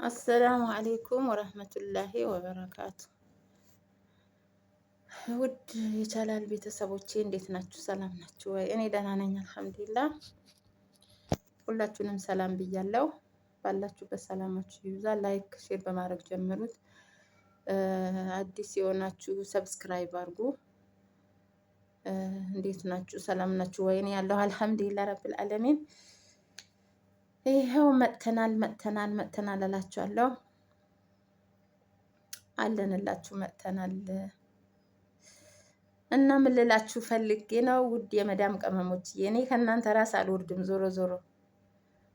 السلام عليكم ورحمة الله وبركاته። ውድ የቻናል ቤተሰቦቼ እንዴት ናችሁ? ሰላም ናችሁ ወይ? እኔ ደህና ነኝ الحمد لله። ሁላችሁንም ሰላም ብያለሁ። ባላችሁበት ሰላማችሁ ይብዛ። Like share በማድረግ ጀምሩት። አዲስ የሆናችሁ subscribe አድርጉ። እንዴት ናችሁ? ሰላም ናችሁ ወይ? እኔ ያለሁ الحمد لله رب العالمين። ይኸው መጥተናል መጥተናል መጥተናል እላችኋለሁ። አለንላችሁ መጥተናል። እና ምን ልላችሁ ፈልጌ ነው ውድ የመዳም ቅመሞች፣ እኔ ከእናንተ ራስ አልወርድም። ዞሮ ዞሮ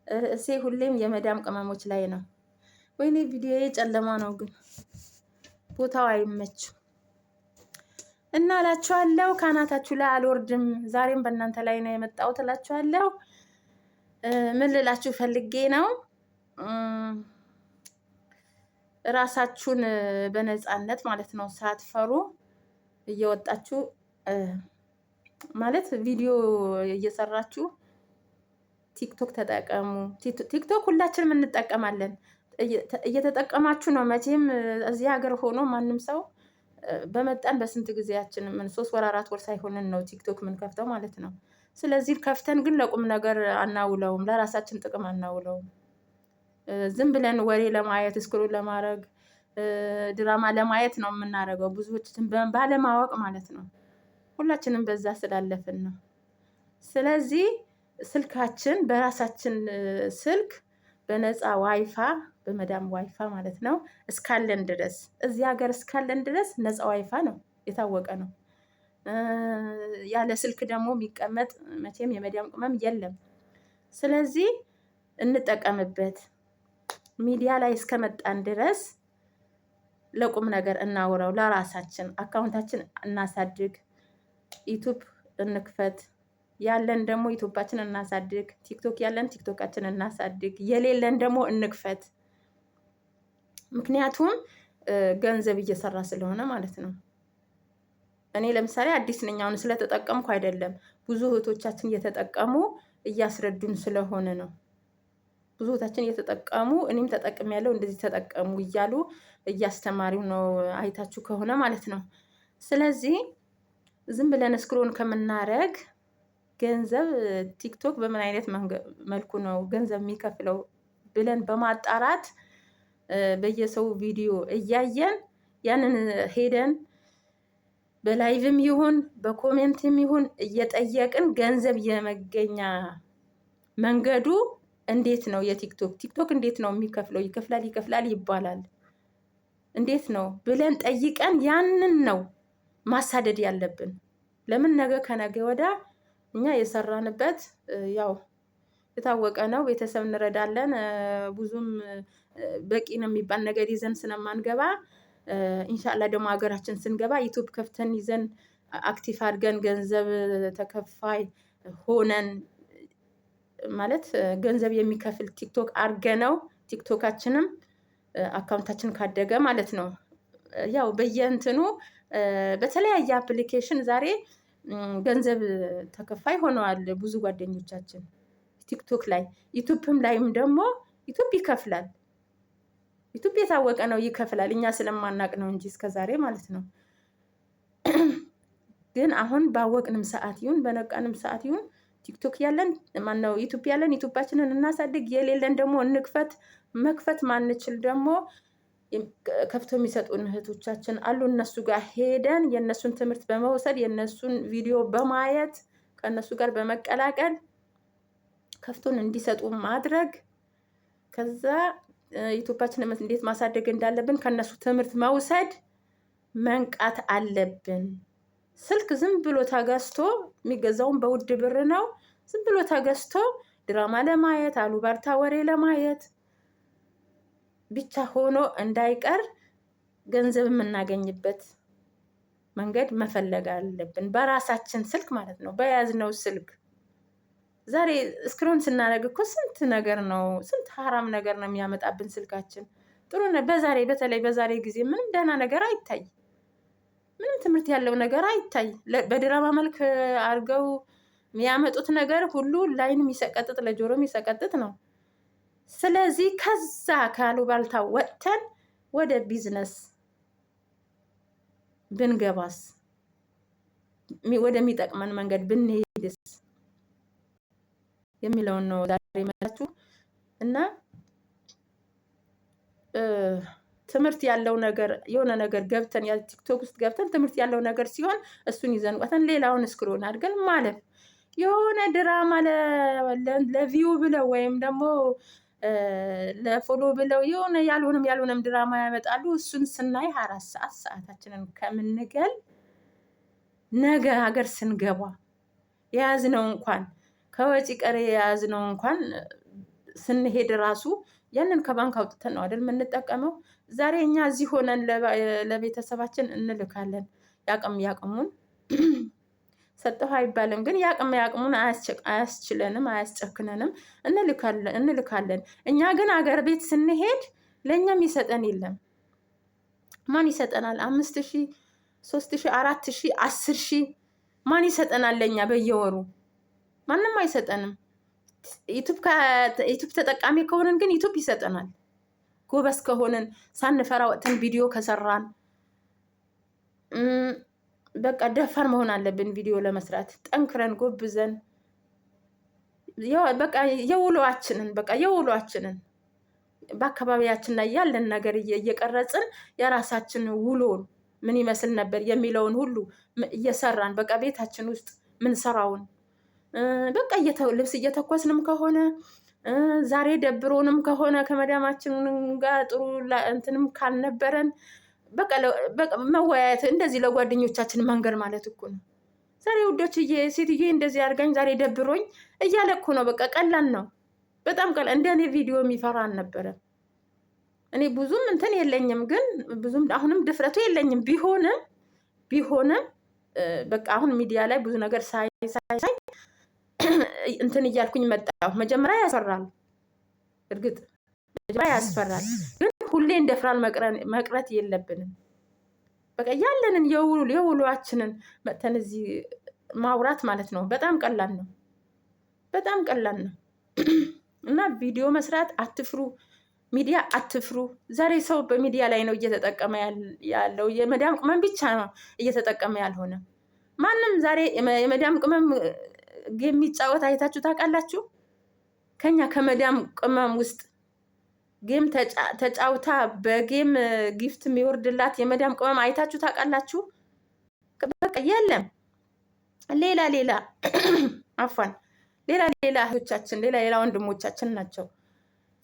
ርዕሴ ሁሌም የመዳም ቅመሞች ላይ ነው። ወይኔ ቪዲዮ ጨለማ ነው ግን ቦታው አይመችም። እና እላችኋለሁ ካናታችሁ ላይ አልወርድም። ዛሬም በእናንተ ላይ ነው የመጣሁት እላችኋለሁ። ምን ልላችሁ ፈልጌ ነው፣ ራሳችሁን በነፃነት ማለት ነው ሳትፈሩ እየወጣችሁ ማለት ቪዲዮ እየሰራችሁ ቲክቶክ ተጠቀሙ። ቲክቶክ ሁላችንም እንጠቀማለን። እየተጠቀማችሁ ነው መቼም እዚህ ሀገር ሆኖ ማንም ሰው በመጣን በስንት ጊዜያችን ምን 3 ወር 4 ወር ሳይሆንን ነው ቲክቶክ ምን ከፍተው ማለት ነው። ስለዚህ ከፍተን ግን ለቁም ነገር አናውለውም፣ ለራሳችን ጥቅም አናውለውም። ዝም ብለን ወሬ ለማየት፣ scroll ለማድረግ፣ ድራማ ለማየት ነው የምናደርገው። ብዙዎችን ባለማወቅ ማለት ነው። ሁላችንም በዛ ስላለፍን ነው። ስለዚህ ስልካችን በራሳችን ስልክ በነፃ ዋይፋ በመዳም ዋይፋ ማለት ነው እስካለን ድረስ፣ እዚህ ሀገር እስካለን ድረስ ነፃ ዋይፋ ነው፣ የታወቀ ነው። ያለ ስልክ ደግሞ የሚቀመጥ መቼም የመዳም ቅመም የለም። ስለዚህ እንጠቀምበት። ሚዲያ ላይ እስከመጣን ድረስ ለቁም ነገር እናውረው። ለራሳችን account ኣችን እናሳድግ፣ ዩቱብ እንክፈት። ያለን ደግሞ ዩቱባችን እናሳድግ፣ ቲክቶክ ያለን ቲክቶካችን እናሳድግ፣ የሌለን ደግሞ እንክፈት። ምክንያቱም ገንዘብ እየሰራ ስለሆነ ማለት ነው። እኔ ለምሳሌ አዲስ ነኝ፣ አሁን ስለተጠቀምኩ አይደለም፣ ብዙ እህቶቻችን እየተጠቀሙ እያስረዱን ስለሆነ ነው። ብዙ እህቶቻችን እየተጠቀሙ እኔም ተጠቅሜያለሁ እንደዚህ ተጠቀሙ እያሉ እያስተማሪው ነው፣ አይታችሁ ከሆነ ማለት ነው። ስለዚህ ዝም ብለን scroll ከምናረግ ገንዘብ ቲክቶክ በምን አይነት መልኩ ነው ገንዘብ የሚከፍለው ብለን በማጣራት በየሰው ቪዲዮ እያየን ያንን ሄደን በ live ም ይሁን በ comment ም ይሁን እየጠየቅን ገንዘብ የመገኛ መንገዱ እንዴት ነው? የቲክቶክ ቲክቶክ እንዴት ነው የሚከፍለው? ይከፍላል ይከፍላል ይባላል፣ እንዴት ነው ብለን ጠይቀን ያንን ነው ማሳደድ ያለብን። ለምን ነገ ከነገ ወዲያ እኛ የሰራንበት ያው የታወቀ ነው። ቤተሰብ እንረዳለን። ብዙም በቂ ነው የሚባል ነገር ይዘን ስለማንገባ إن شاء الله ደግሞ ሀገራችን ስንገባ ዩቱብ ከፍተን ይዘን active አድርገን ገንዘብ ተከፋይ ሆነን ማለት ገንዘብ የሚከፍል ቲክቶክ አድርገነው ቲክቶካችንም account ኣችን ካደገ ማለት ነው። ያው በየእንትኑ በተለያየ application ዛሬ ገንዘብ ተከፋይ ሆነዋል ብዙ ጓደኞቻችን ቲክቶክ ላይ፣ ዩቱብም ላይም ደግሞ ዩቱብ ይከፍላል። ዩቱብ የታወቀ ነው ይከፍላል። እኛ ስለማናቅ ነው እንጂ እስከዛሬ ማለት ነው። ግን አሁን ባወቅንም ሰዓት ይሁን በነቃንም ሰዓት ይሁን ቲክቶክ ያለን ማነው ዩቱብ ያለን ዩቱባችንን እናሳድግ፣ የሌለን ደግሞ እንክፈት። መክፈት ማንችል ደግሞ ከፍቶ የሚሰጡን እህቶቻችን አሉ። እነሱ ጋር ሄደን የእነሱን ትምህርት በመውሰድ የእነሱን ቪዲዮ በማየት ከእነሱ ጋር በመቀላቀል ከፍቶን እንዲሰጡ ማድረግ፣ ከዛ ዩቱባችንን እንዴት ማሳደግ እንዳለብን ከእነሱ ትምህርት መውሰድ መንቃት አለብን። ስልክ ዝም ብሎ ተገዝቶ የሚገዛውን በውድ ብር ነው። ዝም ብሎ ተገዝቶ ድራማ ለማየት፣ አሉባልታ ወሬ ለማየት ብቻ ሆኖ እንዳይቀር ገንዘብ የምናገኝበት መንገድ መፈለግ አለብን። በራሳችን ስልክ ማለት ነው፣ በያዝነው ስልክ። ዛሬ scroll ስናደርግ እኮ ስንት ነገር ነው፣ ስንት ሀራም ነገር ነው የሚያመጣብን ስልካችን። ጥሩ በዛሬ በተለይ በዛሬ ጊዜ ምንም ደህና ነገር አይታይ፣ ምንም ትምህርት ያለው ነገር አይታይ። በድራማ መልክ አድርገው የሚያመጡት ነገር ሁሉ ላይን የሚሰቀጥጥ ለጆሮ የሚሰቀጥጥ ነው። ስለዚህ ከዛ ካሉባልታ ወጥተን ወደ ቢዝነስ ብንገባስ፣ ወደሚጠቅመን መንገድ ብንሄድስ የሚለውን ነው ዛሬ መላችሁ። እና ትምህርት ያለው ነገር የሆነ ነገር ገብተን ቲክቶክ ውስጥ ገብተን ትምህርት ያለው ነገር ሲሆን እሱን ይዘን ወተን ሌላውን scroll አድርገን ማለፍ፣ የሆነ ድራማ ለ view ብለው ወይም ደግሞ ለ follow ብለው የሆነ ያልሆነም ያልሆነም ድራማ ያመጣሉ። እሱን ስናይ 24 ሰዓት ሰዓታችንን ከምንገል፣ ነገ ሀገር ስንገባ የያዝነው እንኳን ከወጪ ቀሪ የያዝነው እንኳን ስንሄድ ራሱ ያንን ከባንክ አውጥተን ነው አይደል የምንጠቀመው። ዛሬ እኛ እዚህ ሆነን ለቤተሰባችን እንልካለን። ያቅም ያቅሙን ሰጠሁ አይባልም፣ ግን ያቅም ያቅሙን አያስችለንም፣ አያስጨክነንም፣ እንልካለን። እኛ ግን አገር ቤት ስንሄድ ለእኛም ይሰጠን የለም። ማን ይሰጠናል? 5,000፣ 3,000፣ 4,000፣ 10,000 ማን ይሰጠናል? ለእኛ በየወሩ ማንም አይሰጠንም። ዩቱብ ተጠቃሚ ከሆንን ግን ዩቱብ ይሰጠናል። ጎበዝ ከሆንን፣ ሳንፈራ ወጥተን ቪዲዮ ከሰራን፣ በቃ ደፋር መሆን አለብን። ቪዲዮ ለመስራት ጠንክረን ጎብዘን በቃ የውሎአችንን በአካባቢያችን ላይ ያለን ነገር እየቀረጽን የራሳችን ውሎን ምን ይመስል ነበር የሚለውን ሁሉ እየሰራን፣ በቃ ቤታችን ውስጥ ምንሰራውን፣ በቃ ልብስ እየተኮስንም ከሆነ፣ ዛሬ ደብሮንም ከሆነ፣ ከመዳማችን ጋር ጥሩ እንትንም ካልነበረን፣ በቃ መወያየት፣ እንደዚህ ለጓደኞቻችን መንገር ማለት እኮ ነው። ዛሬ ውዶችዬ ሴትዬ እንደዚህ አድርጋኝ ዛሬ ደብሮኝ እያለ እኮ ነው። በቃ ቀላል ነው፣ በጣም ቀላል። እንደ እኔ ቪዲዮ የሚፈራ አልነበረም። እኔ ብዙም እንትን የለኝም፣ ግን ብዙም አሁንም ድፍረቱ የለኝም። ቢሆንም በቃ አሁን ሚዲያ ላይ ብዙ ነገር ሳይ ሳይ ሳይ እንትን እያልኩኝ መጣሁ። መጀመሪያ ያስፈራል፣ እርግጥ መጀመሪያ ያስፈራል፣ ግን ሁሌ እንደፍራን መቅረት የለብንም። በቃ ያለንን የውሏችንን መጥተን እዚህ ማውራት ማለት ነው። በጣም ቀላል ነው። በጣም ቀላል ነው። እና ቪዲዮ መስራት አትፍሩ፣ ሚዲያ አትፍሩ። ዛሬ ሰው በሚዲያ ላይ ነው እየተጠቀመ ያለው። የመዳም ቅመም ብቻ ነው እየተጠቀመ ያልሆነ። ማንም ዛሬ የመዳም ቅመም የሚጫወት አይታችሁ ታውቃላችሁ? ከኛ ከመዳም ቅመም ውስጥ game ተጫውታ በ game gift የሚወርድላት የመዳም ቅመም አይታችሁ ታውቃላችሁ? በቃ የለም። ሌላ ሌላ፣ አፏን፣ ሌላ ሌላ እህቶቻችን፣ ሌላ ሌላ ወንድሞቻችን ናቸው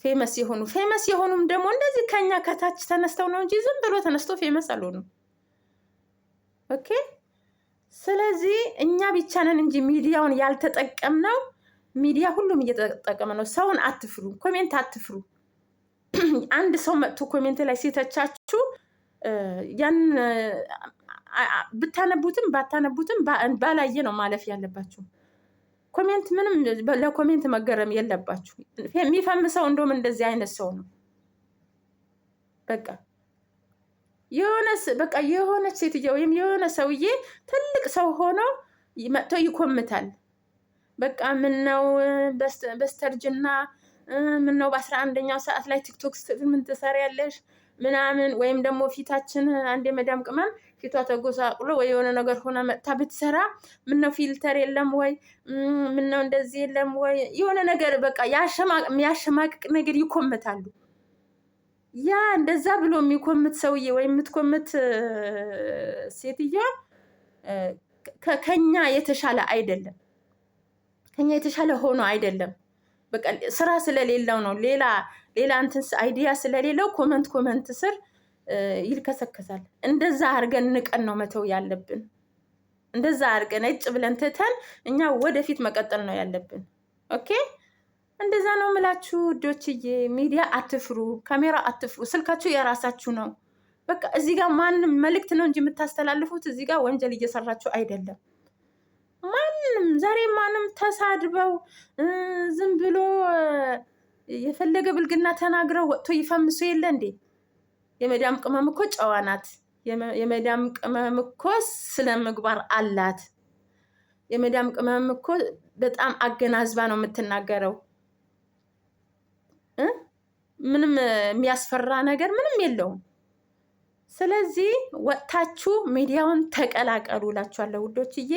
famous የሆኑ። Famous የሆኑም ደግሞ እንደዚህ ከኛ ከታች ተነስተው ነው እንጂ ዝም ብሎ ተነስቶ famous አልሆኑም። Okay፣ ስለዚህ እኛ ብቻ ነን እንጂ ሚዲያውን ያልተጠቀምነው፣ ሚዲያ ሁሉም እየተጠቀመ ነው። ሰውን አትፍሩ፣ comment አትፍሩ። አንድ ሰው መጥቶ comment ላይ ሲተቻችሁ ያን ብታነቡትም ባታነቡትም ባላየ ነው ማለፍ ያለባችሁ። Comment ምንም ለ comment መገረም የለባችሁ። የሚፈምሰው እንደውም እንደዚህ አይነት ሰው ነው። በቃ የሆነች ሴትዮ ወይም የሆነ ሰውዬ ትልቅ ሰው ሆኖ መጥቶ ይኮምታል። በቃ ምነው በስተርጅና፣ ምነው በ11ኛው ሰዓት ላይ ቲክቶክ ምን ትሰሪያለሽ ምናምን፣ ወይም ደግሞ ፊታችን አንድ የመዳም ቅመም ፊቷ ተጎሳቅሎ ወይ የሆነ ነገር ሆነ መጥታ ብትሰራ ምነው filter የለም ወይ፣ ምነው እንደዚህ የለም ወይ፣ የሆነ ነገር በቃ የሚያሸማቅቅ ነገር ይኮምታሉ። ያ እንደዛ ብሎ የሚኮምት ሰውዬ ወይም የምትኮምት ሴትዮዋ ከኛ የተሻለ አይደለም፣ ከኛ የተሻለ ሆኖ አይደለም። በቃ ስራ ስለሌለው ነው። ሌላ ሌላ እንትን idea ስለሌለው comment comment ስር ይልከሰከሳል። እንደዛ አድርገን ንቀን ነው መተው ያለብን። እንደዛ አድርገን እጭ ብለን ትተን እኛ ወደፊት መቀጠል ነው ያለብን። Okay፣ እንደዛ ነው የምላችሁ ውዶችዬ። ሚዲያ አትፍሩ፣ ካሜራ አትፍሩ። ስልካችሁ የራሳችሁ ነው። በቃ እዚህ ጋር ማንም መልእክት ነው እንጂ የምታስተላልፉት እዚህ ጋር ወንጀል እየሰራችሁ አይደለም። ማንም ዛሬ ማንም ተሳድበው ዝም ብሎ የፈለገ ብልግና ተናግረው ወጥቶ ይፈምሱ የለ እንዴ? የመዳም ቅመም እኮ ጨዋ ናት። የመዳም ቅመም እኮ ስነ ምግባር አላት። የመዳም ቅመም እኮ በጣም አገናዝባ ነው የምትናገረው። ምንም የሚያስፈራ ነገር ምንም የለውም። ስለዚህ ወጥታችሁ ሚዲያውን ተቀላቀሉ እላችኋለሁ ውዶችዬ።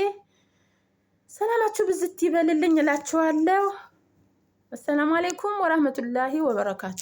ሰላማችሁ ብዝት ይበልልኝ እላችኋለሁ። አሰላሙ አሌይኩም ወራህመቱላሂ ወበረካቱ።